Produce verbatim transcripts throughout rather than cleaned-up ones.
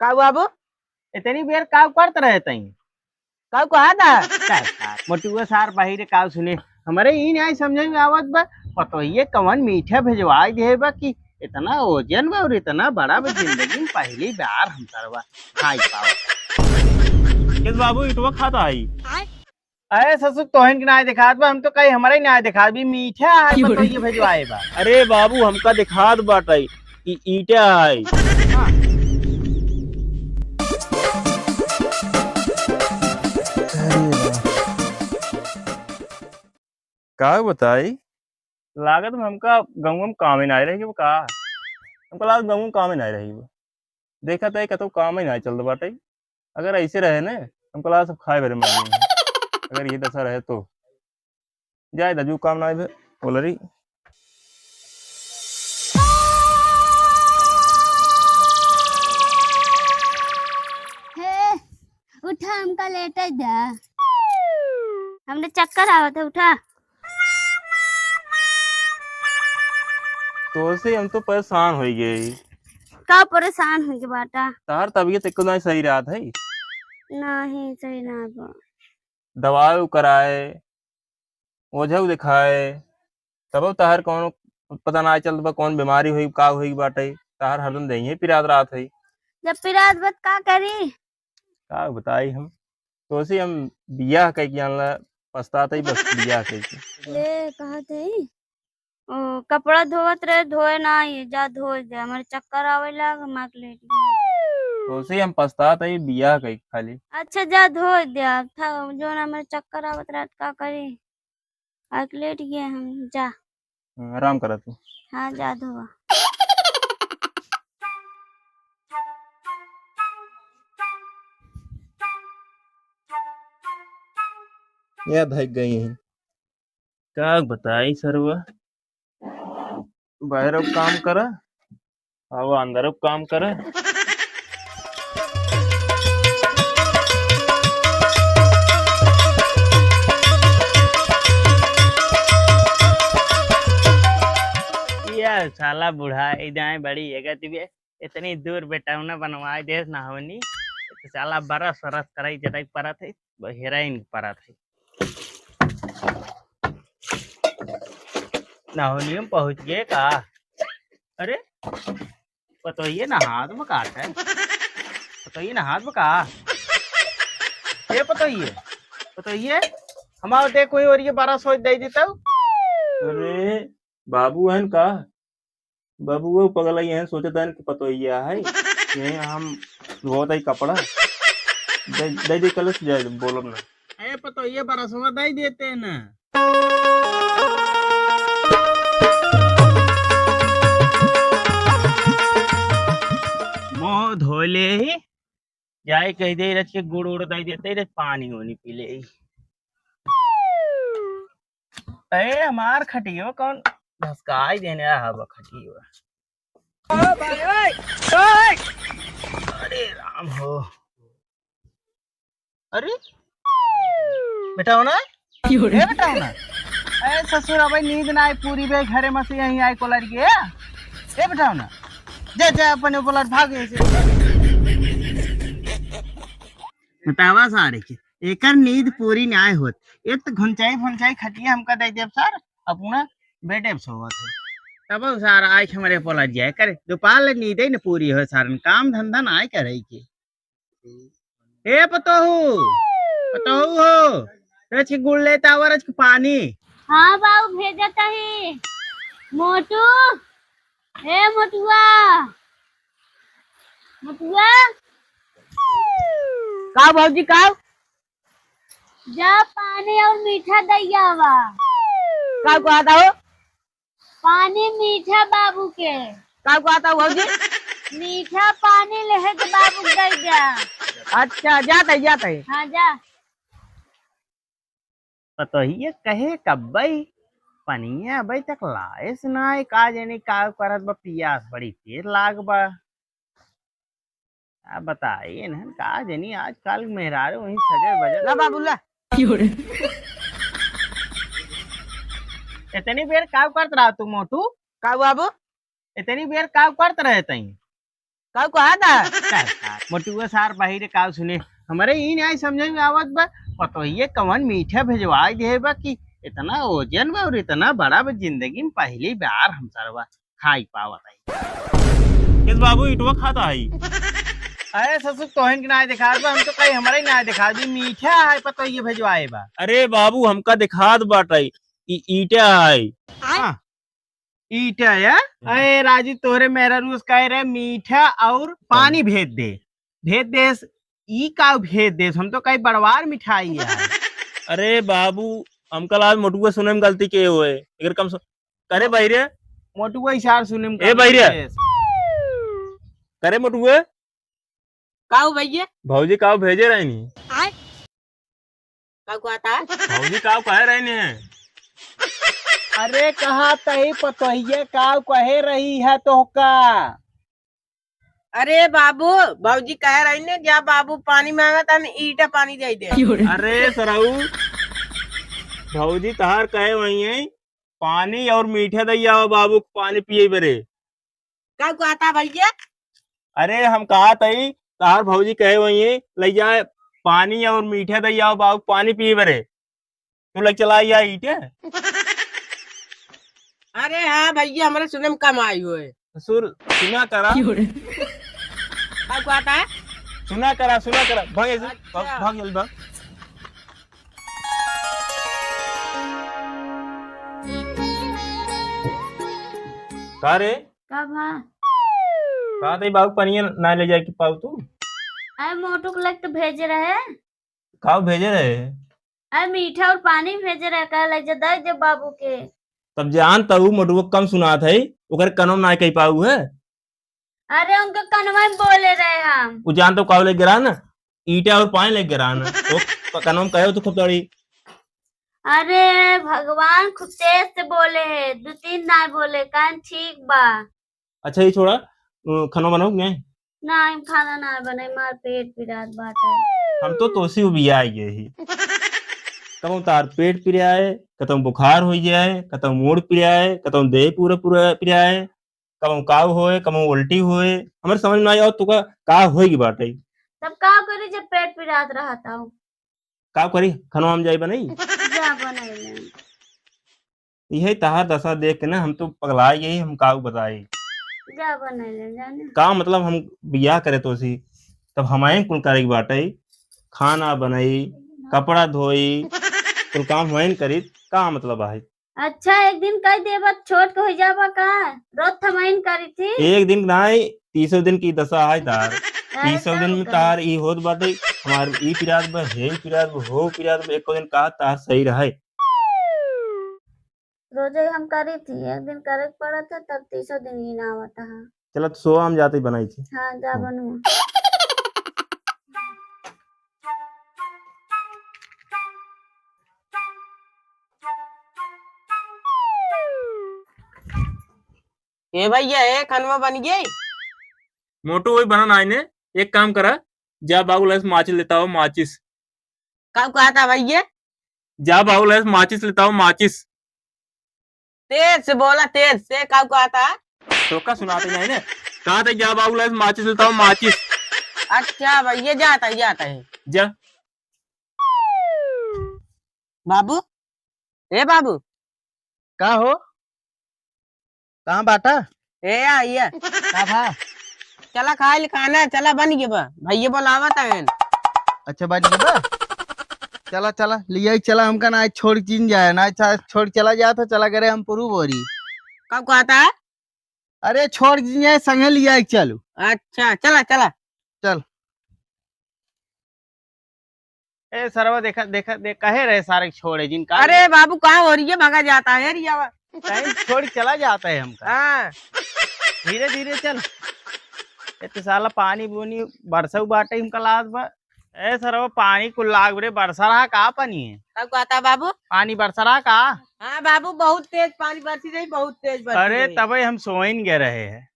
का बाबू? इतनी बेर का करत रहे तई? का कहा था? मोटुआ सार पहिरे का सुने, हमरे ई नाहीं समझ में आवत बा, पतोहिए कवन मीठा भेजवाई दे बा कि इतना ओजन बा और इतना बड़ा बा, जिंदगी में पहली बार हम सरवा खाई पाओ। किस बाबू इटवा खाता आई? अरे ससुर, तोहन के नाय देखात बा, हम तो कही हमरे नाय देखात बी, मीठा है, क्यों रे? पतोहिए भेजवाए बा। अरे बाबू, हमका देखात बाटई, ई ईटा है। हाँ। का बताई? लागत में हमका गउवा में कामे नाय रही बा का? हमका लागत गउवा में कामे नाय रही बा। देखत है, कतौ कामे नाय चलत बाटई। अगर ऐसे रहे ने, हमका लागत सब खाए भरे मर गए। अगर ये दशा रहे तो। जाए दजू काम नाय भे, बोल रही। हे, उठा, हमका लेटे दे। हमरे चक्कर आवत है, उठा। तोसे हम तो परेशान होइ गए। का परेशान होइ गए बाटा? तहार तबीयत एको नाय सही रहत है। नाहीं, सही ना बा। दवाई कराए, ओझा देखाए, तबो तहार कौनो पता ना चलत बा, कौन बीमारी होई, का होई बाटे, तहार हरदम देहिए पिरात रहत है। जब पिरात बा त का करी? का बताई हम, तोसे हम बियाह कइके आनला, पछतात ही बस बियाह कइके। ए, कहत है, ओ, कपड़ा धोवत रहे, धोए ना आई, जा धोए दे, हमरे चक्कर आवे लाग, हम आके लेट गए। तोसे हम पछतात ही बियाह कइके खाली। अच्छा, जा धोए दे, अब था, जो ना हमरे चक्कर आवत रहत, का करी? आके लेट गए हम, जा। हाँ, आराम करा तू। हाँ, जा धोआ। या भाग गई हैं। का बताई सरवा, बाहर अब काम करा, अब अंदर अब काम करा। यार साला बुढ़ाई जाए बड़ी एगत बे, इतनी दूर बेटौना बनवाए देस नहवनी, तो साला बरस वरस करई जतई परत है, बहेराइन परत है। नहवनियो में पहुँच गए का? अरे, पतोहिए नहात बा का है? पतोहिए नहात बा का? ए पतोहिए, पतोहिए, हमार दे कोई और ये बरस वरस दे देता। अरे, बाबू हन का? बाबू वो पगला ही है, सोचत हन कि पतोहिया है। ये हम धोत ही कपड़ा। दे, दे दे कल से जाए, बोलब ना। ए पतोहिया बरसवा दे देते ना। मुँह धो ले ही, जाए कह दे रच के गुड़ उड़ दे देते रच, पानी होनी पी ले ही। ए, हमार खटियो कौन धसकाई देने रहा बा खटियो। ओ भाई, ओए, ओए। अरे राम हो। अरे? बेटौना? क्यों रे? ए बेटौना? ए ससुर, अबे नींद ना आई पूरी बे, घरे में से यहीं आई कोलर के। ए बेटौना? जा, जा, अपने कोलर भाग यहीं से। बतावा सारे के। एकर नींद पूरी नाय होत। एक तो घुंचाई फुंचाई खटिया हमका दे देब सर, अपना बेडे पे सोवत है। तब सर आए के हमरे पोला जाए करे, दोपहर ले नींदे न पूरी हो सारन, काम धंधा नाय करे के। ए पतोहू, पतोहू हो, रच के गुड़ लेता आवा, रच के पानी। हाँ बाबू, भेजत ही। मोटू, ए मोटुआ, मोटुआ। का भौजी, का? जा पानी और मीठा दइया आवा। का कहता हो? पानी मीठा बाबू के। का कहता हो भौजी? मीठा पानी लेहे के बाबू के दे जा। अच्छा, जात है, जात है। हाँ, जा। पतोहिया कहे कब्बई, पनिया अबे तक लाएस नाय, का जानी का करत बा, पियास बड़ी तेज लाग बा। का बताई इन्हन, का जानी आजकल मेहरारू वहीं सजल बजल। ला बाबू ला। इतनी बेर का करत रहा तू मोटू? का बाबू? इतनी बेर का करत रहे तई? काउ कहा था? मोटुआ सार बाहिरे काउ सुने, हमरे ई नाहीं समझे में आवत बा, पतोहिए कवन मीठा भेजवाई दे बा कि इतना ओजन बा और इतना बड़ा बा, जिंदगी में पहली बार हम सरवा खाई पावत है। किस बाबू इटवा खाता है? अरे ससुर, तोहन के नाय दिखात बा, हम तो कहीं हमरे ही नाय दिखात बा, मीठा है पतोहिए भेजवाए बा। अरे बाबू, हमका दिखात बाटे, ई ईटा है। हाँ, ईटा है? अरे राजू, तोहरे मेहरारू से कहे रहे मीठा और पानी भेज दे, भेज देस, ई का भेज देस? हम तो कहीं बड़वार मिठाई है। अरे बाबू, हमका लाज मोटुआ सुने में गलती के होए, एकर कम सु-, करे बाहिरे। मोटुआ इशार सुने में ए गलती बाहिरे। के होए। करे मोटुआ। काउ भैया? भौजी काउ भेजे रहनी? आय? काउ कहता? भौजी काउ कहे रहनी है? अरे कहा तही पतोहिया काउ कहे रही है तोहका? अरे बाबू, भौजी कहे रही ने, जा बाबू पानी मांगत हन, ईटा पानी दे दे। अरे सरऊ, भौजी तहार कहे वही है, पानी और मीठा दे आओ बाबू, पानी पिए बरे। का कहता भैया? अरे हम कहा तई, तहार भौजी कहे वही है, ले जाए पानी और मीठा दे आओ बाबू, पानी पिए बरे। तू लग चला या ईटे। अरे हाँ भैया, हमरे सुने में कम आई होए। ससुर, सुना करा। का कहता है? सुना करा, सुना करा। भाग ऐसे, अच्छा। भाग, भाग जल्दी भाग। का रे? का भा? का तई बाबू पनिया ना ले जाए के पाऊ तू? अरे मोटू के लग तो भेजे रहे। काउ भेजे रहे? अरे मीठा और पानी भेजे रहे, कहे लग जा, दे दे बाबू के। तब जान तऊ मोटुआ कम सुनात है, ओकर कनो ना कह पाऊ है। अरे उनके कनवा में बोले रहे हम। उ जान तो काउ ले गिरा ना, ईटा और पानी ले गिरा ना। तो क-, कनवा में कहे हो तो खूब तड़ी। अरे भगवान खूब तेज से बोले है, दो तीन ना बोले, कान ठीक बा। अच्छा, ये छोड़ा, अ, खाना बनाओ कि नहीं? नहीं, खाना ना बने, मार पेट पिरात बाटे। हम तो तोसी उबिया आई गए ही। कतौ तार पेट पिराए, कतौ बुखार हो जाए, कतौ मूड़ पिराए, कतौ देह पूरा पूरा पिराए, कतौ काव होए, कतौ उल्टी होए, हमरे समझ में ना आओ तो का, का होएगी बाटे। तब का करी जब पेट पिरात रहता हो? का करी, खाना हम जाई बनाई? जा बनाई ले। इहे तहार दशा देख के ना हम तो पगला गई, हम काऊ बताई। जा बनाई ले जाने। का मतलब हम बियाह करे तोसी, तब हमारे कुल करे के बाटे, खाना बनाई, कपड़ा धोई, कुल काम हमारे करी, का मतलब आहे? अच्छा, एक दिन कह देबा, छोट के हो जाबा का? रोज थमाइन करी थी। एक दिन नाई, तीसों दिन की दशा है तार। अरे तीसों दिन में तार ई होत बाटे, हमार ई पिरात बा, हे ई पिरात बा, हो पिरात बा, एको दिन का तार सही रहे। रोजे हम करी थी, एक दिन करे के पड़त है, तब तीसों दिन ही ना आवत है। चला, तो सोआ, हम जाते ही बनाई थी। हाँ, जा हम्म। बनू। ए भैया, ए खनवा बन गई? मोटू वही बना नाई ने, एक काम करा, जा बाबूलाल से माचिस लेता हो, माचिस। का कहता भैया? जा बाबूलाल से माचिस लेता हो, माचिस। तेज से बोला, तेज से, का कहता? तो का सुनाते नहीं ने? कहा था जा बाबूलाल से माचिस लेता हो, माचिस। अच्छा भैया, जाता है, जाता है। जा। बाबू, ए बाबू। का हो? कहाँ बाटा? ए, आ, ये। का भा? चला खा ले खाना, चला बन गया बा। भैया बोलावत हैं। अच्छा, बन गया बा? चला, चला, लिया ही चला, हमका ना छोड़ के जिन जाए, ना अच्छा छोड़ चला जात है, चला करे हम पुरू बोरी। का कहता है? अरे छोड़ के जिन जाए, संगे लिया ही चलू। अच्छा, चला, चला। चल। ए सरवा, देखा, देखा, देख, कहे रहे सारे छोड़े जिन का। अरे बाबू, कहाँ हो रही है? भागा जाता है रियावा। कहीं छोड़ चला जाता है हमका। हाँ। धीरे धीरे चल। ए तो साला पानी बूनी बरसऊ बाटे हमका लात बा। ए सरवा, पानी कुल लाग रे, बरसा रहा का पानी है? का कहता बाबू? पानी बरसा रहा का? हाँ बाबू, बहुत तेज पानी बरसी रही, बहुत तेज बरसी अरे रही। तबे हम सोइन गए रहे हैं।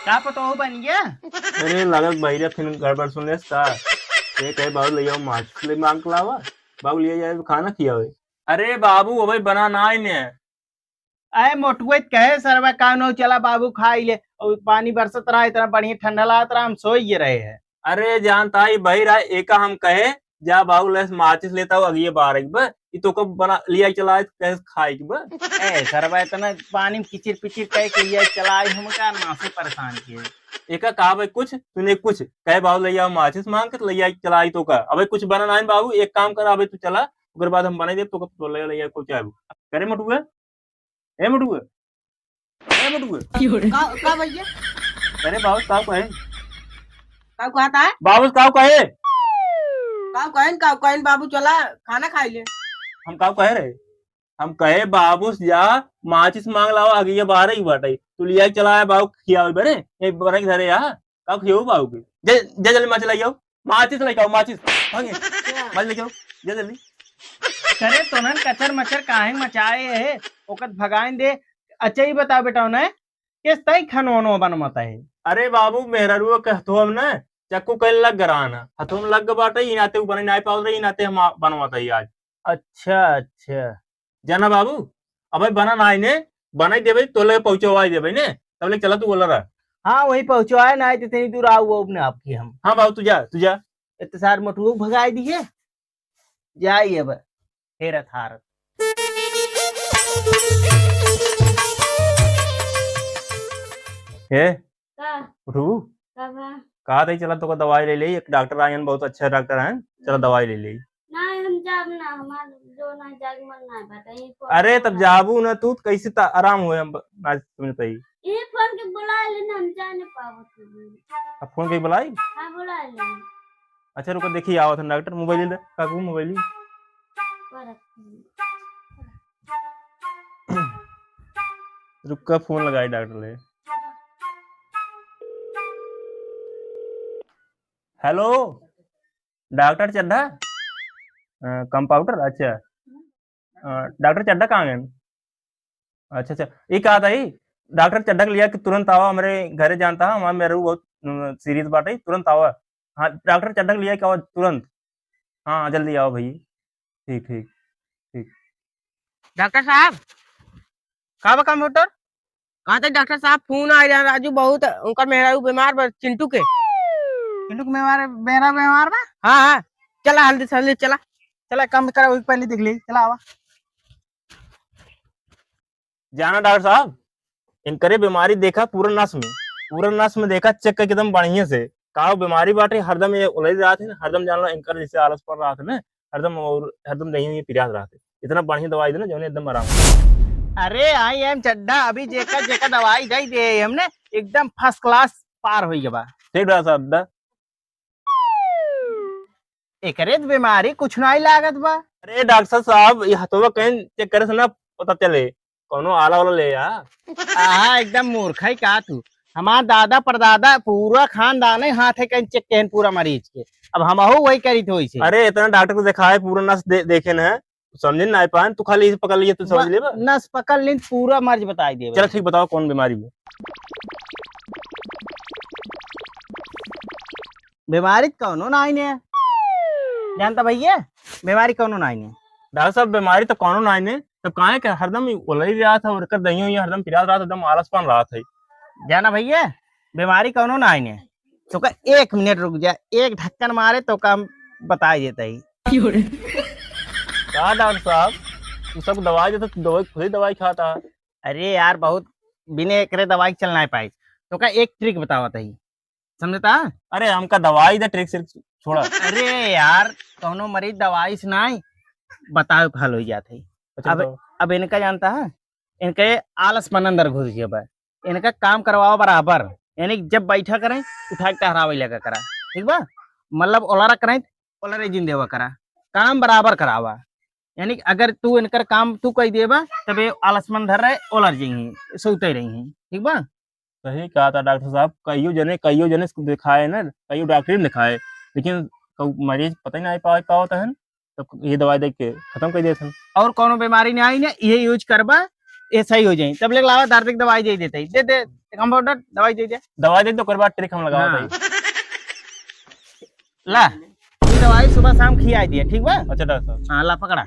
का पतोहू बन गया? अरे, लागत बहिरा फिर गड़बड़ सुन लेस का? ये कहे, "बाबू, ले आओ माचिस, ले मांग के लावा। बाबू, ले जाए, खाना खियावे।" अरे बाबू, अबे बना नाई ने। अरे मोटुए त कहे सरवा का नो चला बाबू खाई ले। और पानी बरसत रहा, इतना बढ़िया ठंडा लागत रहा, हम सोई रहे हैं। अरे जानता ही भाई रहा, एका हम कहे जा बाबू ले माचिस लेता हो, अगिए बारह के बा, ई तो कब बना लिया चला है, कहे खाए के बा। ए सरवा इतना पानी में किचिर पिचिर कहे के ये चलाई हमका नासे परेशान किए। एका कहा भाई कुछ, तूने कुछ कहे बाबू ले आओ माचिस मांग के तो ले आई चलाई तो का। अबे कुछ बना नाई बाबू, एक काम कर, अबे तू चला, ओकर बाद हम बनाई देब तो का, तो ले ले कुछ आबू। करे मोटुआ, ए मोटुआ, ए मोटुआ। का, का भैया? अरे बाबू का कहे? का कहता है? बाबू का कहे? का कहन, का कहन बाबू चला खाना खाई ले। हम का कहे रहे? हम कहे बाबू से जा माचिस मांग लावा, अगिया बारह ही बाटे, तू लिया चला है बाबू खियावे बरे, ये बरे के धरे आ, का खियाऊ बाबू के? जे, जे जल्दी माचिस लाई आओ, माचिस लेके आओ, माचिस, भागे, अच्छा। माचिस लेके आओ, जे जल्दी। करे तो नन कचर मचर काहे मचाए है, ओकत भगाइन दे। अच्छा ही बता बेटा ने, किस तई खनोनो बनमत है? अरे बाबू, मेहररुआ कहतो हम ना, चक्कू कहीं लग गरान, हथों में लग बाटे, ई नाते उ बने नाई पावत रहे, ई नाते हम आ-, बनमत है आज। अच्छा, अच्छा। जाना बाबू, अबे बना नाई ने, बनाई देबे, तोले पहुँचवाई देबे ने, तब ले चला तू बोला रहा। हाँ, वही पहुँचवाए ना, इतनी दूर आओ, वो अपने आप की हम। हाँ बाबू, तू जा, तू जा। इतने सार मोटुओ भगाई दिए, जाई अब, हेरत हारत। ए, का? उठू? का बा? कहा तई चला तोका दवाई ले ले, एक डॉक्टर आयन, बहुत अच्छा डॉक्टर आयन, चला दवाई ले ले। ना, हम जाब ना, हमार जो ना जाग मन ना बाटे, यहीं फोन अरे, तब जाबू ना तू, तो कैसे ता-, आराम होए, हम ब-, ना समझ पाई। यहीं फोन के बुला लेना, हम जा नहीं पावत हई। अब फोन के बुलाई? हाँ, बुला ले। अच्छा, रुको, देखी, आवत है डॉक्टर, मोबाइल दे, काकू, मोबाइल। रुका, फोन लगाई डॉक्टर ले। Hello, doctor Chadha? अ, कंपाउंडर? अच्छा। अ, डॉक्टर चड्ढा कहाँ गए? अच्छा, अच्छा। ये कहा था ही, डॉक्टर चड्ढा के लिया कि तुरंत आवा, हमरे घरे जानता है, हमारे मेहरारू बहुत, अ, सीरियस बाटे, तुरंत आवा। हाँ, डॉक्टर चड्ढा के लिया कि आवा तुरंत। हाँ, जल्दी आवा भाई। ठीक, ठीक, ठीक। डॉक्टर साहब। का बा कंपाउंडर? कहते डॉक्टर साहब, फोन आ रहा राजू, बहुत उनकर मेहरारू बीमार बा, चिंटू के। चिंटू के बीमार, मेहरा बीमार बा? हाँ, हाँ, चला हल्दी से हल्दी चला। चला, काम करा, वही पहले देख ले, चला आवा। जाना डॉक्टर साहब, इनकरे बीमारी देखा पूरा नस में, पूरा नस में देखा, चेक करके एकदम बढ़िया से। का बीमारी बाटे, हरदम ये उलझ रहा थे ना, हरदम जान लो इनकर जैसे आलस पड़ रहा था ना, हरदम और हरदम नहीं ये पिरात रहा थे, इतना बढ़िया दवाई देना जो एकदम आराम हो। अरे आई एम चड्ढा, अभी जेका जेका दवाई दे दे हमने, एकदम फर्स्ट क्लास पार हो गया बा। ठीक डॉक्टर साहब दा। एकरे त बीमारी कुछ नाई लागत बा। अरे डॉक्टर साहब, ये हथवा कहीं चेक करे से ना पता चले, कौनो आला वाला ले आ। आहा, एकदम मूर्ख है का तू? हमार दादा परदादा पूरा खानदान है हाथ है कहीं चेक कहन पूरा मरीज के। अब हमहू वही करी थे वैसे। अरे इतना डॉक्टर को दिखाए, पूरा नस दे, देखे न है, समझे ना पाए, तू खाली इसे पकड़ लिए, तू समझ बा-, ले बा। नस पकड़ लें, पूरा मर्ज बताई देबे। चल ठीक, बताओ कौन बीमारी बा? बीमारी त कौनो नाई ने। जानता भैया, बीमारी कौनो नाई ने। डॉक्टर साहब, बीमारी त कौनो नाई ने, तब काहे के हरदम ई उलई रहा था और एकर दहियो ये हरदम पिरात रहा था, एकदम आलसपन रहा था। जाना भैया, बीमारी कौनो नाई ने। तो का एक मिनट रुक जा, एक ढक्कन मारे तो का हम बताई देता ही। का डॉक्टर साहब, तू सब दवाई देता, तू दवाई, खुद ही दवाई खाता। अरे यार, बहुत बिना एकरे दवाई चल ना पाई। तो का एक ट्रिक बतावत ही, समझता? अरे हमका दवाई दे, ट्रिक सिर्फ छोड़ा। अरे यार, कौनो मरीज दवाई से नाई बतावे फल हो जात है। अच्छा, अब, बताओ। अब इनका जानता है, इनके आलसपन अंदर घुस गया बा, इनका काम करवाओ बराबर, यानी कि जब बैठा करें, उठा के टहरावे लगा करा, ठीक बा? मतलब ओलारा करें, ओलारे जिन देवा करा, काम बराबर करावा। यानी कि अगर तू इनकर काम तू कई देबा, तबे आलसमन धर रहे, ओलर जइहीं, सोते रही, ठीक बा? सही कहा था डॉक्टर साहब, कईयो जने, कईयो जने से दिखाए ना, कईयो डॉक्टर में दिखाए, लेकिन कऊ मरीज पता ही ना पावत है, तब ये दवाई दे के खत्म कर देते हैं। और कौनो बीमारी नहीं आई ना, ये यूज करबा, ये सही हो जाए। तब ले लावा, दर्द की दवाई दे देते ही। दे दे, कंपाउंडर, दवाई दे दे। दवाई दे तो ओकर बाद ट्रिक हम लगावत हाँ। हई। ला, ये दवाई सुबह शाम खिया दिया, ठीक बा? अच्छा डॉक्टर साहब। हाँ, ला पकड़ा।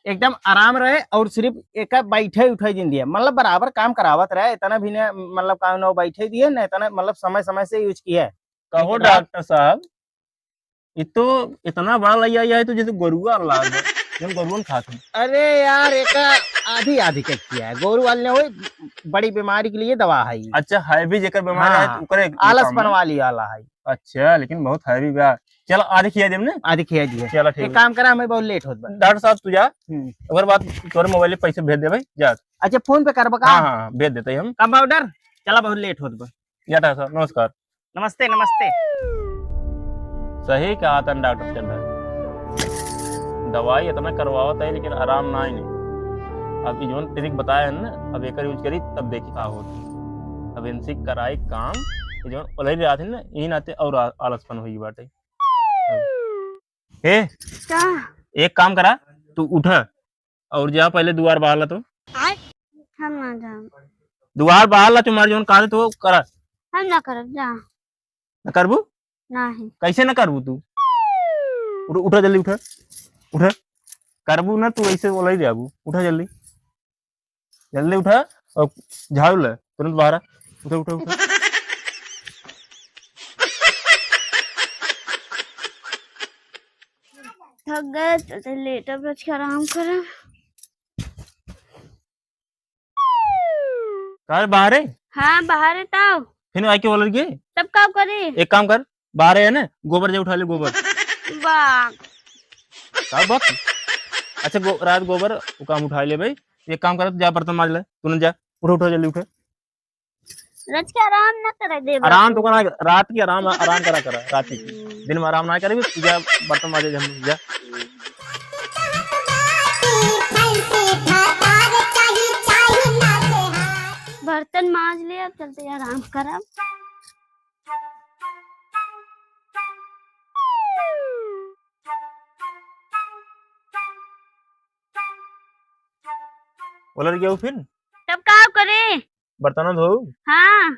एकदम आराम रहे और सिर्फ एक बैठे उठे जिन दिए, मतलब बराबर काम करावत रहे, इतना भी न, मतलब काम न बैठे दिए न, इतना मतलब समय समय से यूज किया है। कहो लेकिन आप डॉक्टर साहब, ये तो इतना बड़ा लइया है तो जैसे गोरुआ लाग है, जौन गोरुअन खात है। अरे यार, एक आधी आधी के किया है, गोरू वाले ने वही बड़ी बीमारी के लिए दवा है ये। अच्छा, हैवी जेकर बीमारी है, हाँ, ओकरे ये आलस काम है। बनवा लिया वाला है। अच्छा, लेकिन बहुत हैवी बा। चलो, आधी खिया देब ने? आधी खिया दिए। चलो, ठीक एक है। काम करा, हमें बहुत लेट होत बा। डॉक्टर साहब, तू जा। हम्म। ओकर बाद तोरे मोबाइल पे पैसे भेज देबे, जा। अच्छा, फोन पे करबा का? हाँ, हाँ, भेज देते हम। कंपाउंडर, चला, बहुत लेट होत बा। या डॉक्टर साहब, नमस्कार। नमस्ते, नमस्ते। सही कहा तन डॉक्टर चंदन, दवाई इतना करवावत है लेकिन आराम ना ही नहीं। अब ई जौन ट्रिक बताए हैं ना, अब एकर यूज करी तब देखी का होत है। अब इनसे कराई काम, ई जौन ओलही रहत है ना, ई नाते और आ-, आलसपन होई बाटे। ए, का? एक काम करा, तू उठा और जा पहले दुआर बहार ला तो। आय? हम ना जाम। दुआर बहार ला, तुम्हारे जौन कहा तो करा। हम ना करब, जा। ना करबू? नहीं। कैसे ना करबू तू? उठ, उठा जल्दी, उठा, उठा। करबू ना तू, ऐसे बोला ही जाबू। उठा जल्दी, जल्दी उठा और झाड़ू ले, तुरंत बाहर आ। उठा, उठा, उठा। थक गए, चलते लेटब, रच के आराम करब। का रे, बाहर है? हाँ, बाहर है, ताऊ। फिर आके बोलल के? तब का करे? एक काम कर, बाहर है ना, गोबर जा उठा ले, गोबर। बा। का बक? अच्छा, गो-, रात गोबर, वो काम उठा ले भाई। एक काम कर, जा बर्तन माज ले, तू जा, उठो, उठो, जल्दी उठो। रच के आराम ना करे देबा। आराम तो करा, रात की आराम, आराम करा, करा, रात की। हम्म। दिन में आराम ना करे, तू जा बर्तन माजे, जा, जा। बर्तन माज ले, अब चलते आराम करब। बोला रे, क्या हो फिर? तब का करे? बर्तन धो। हाँ।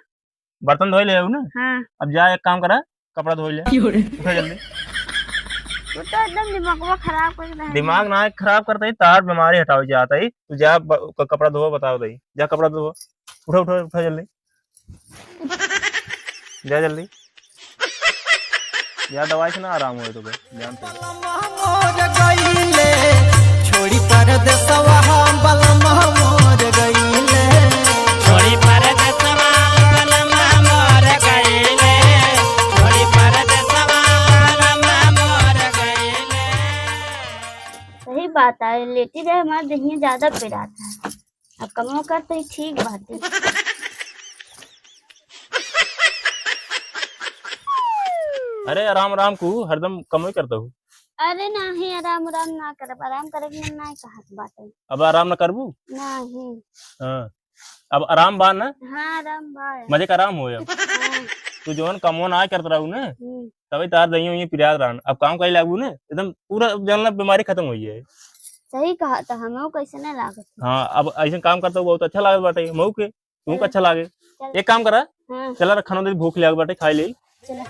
बर्तन धोई ले हो ना? हाँ। अब जा, एक काम करा, कपड़ा धोई ले। क्यों रे? उठा जल्दी। तू तो एकदम दिमागवा खराब कर दे। दिमाग ना खराब करता ही, तार बीमारी हटावे जाता ही। तू जा ब-, क-, कपड़ा धोवा, बताओ दही। जा कपड़ा धोवा। उठा, उठा, उठा जल्दी। जा जल्दी। या दवाई से ना आराम होए तो बे, ध्यान से। मोर गईले, छोड़ी परदेसवा बलमा मोर गईले। छोड़ी परदेसवा बलमा मोर गईले। छोड़ी परदेसवा बलमा मोर गईले। सही बात है, लेटी रहे हमार देहिया ज्यादा पिरात है। अब कमो करते ही ठीक बात है। अरे आराम आराम कू, हरदम कमो ही करता हूँ। अरे नाही, आराम आराम ना करब, आराम करे के मन नाही कहत बाटे। अब आराम ना करबू? नाही। हाँ, अब आराम बा ना? हाँ, आराम बा। मजे का आराम हो अब। हाँ। तू जवन कमो ना करत रहू ना, हम्म। तबे तार दहिया उहिया पिरात रहन। अब काम करे लागू ना, एकदम पूरा जानला बीमारी खत्म हो जाए। सही कहा, तो हमहू कैसे ना लागत। हाँ, अब ऐसे काम करता हूँ, बहुत अच्छा लागत बाटे हमहू के। तुमको अच्छा लागे। चल। एक काम करा, हाँ। चला रे, खाना दे, भूख लाग बाटे, खाई ले। चला।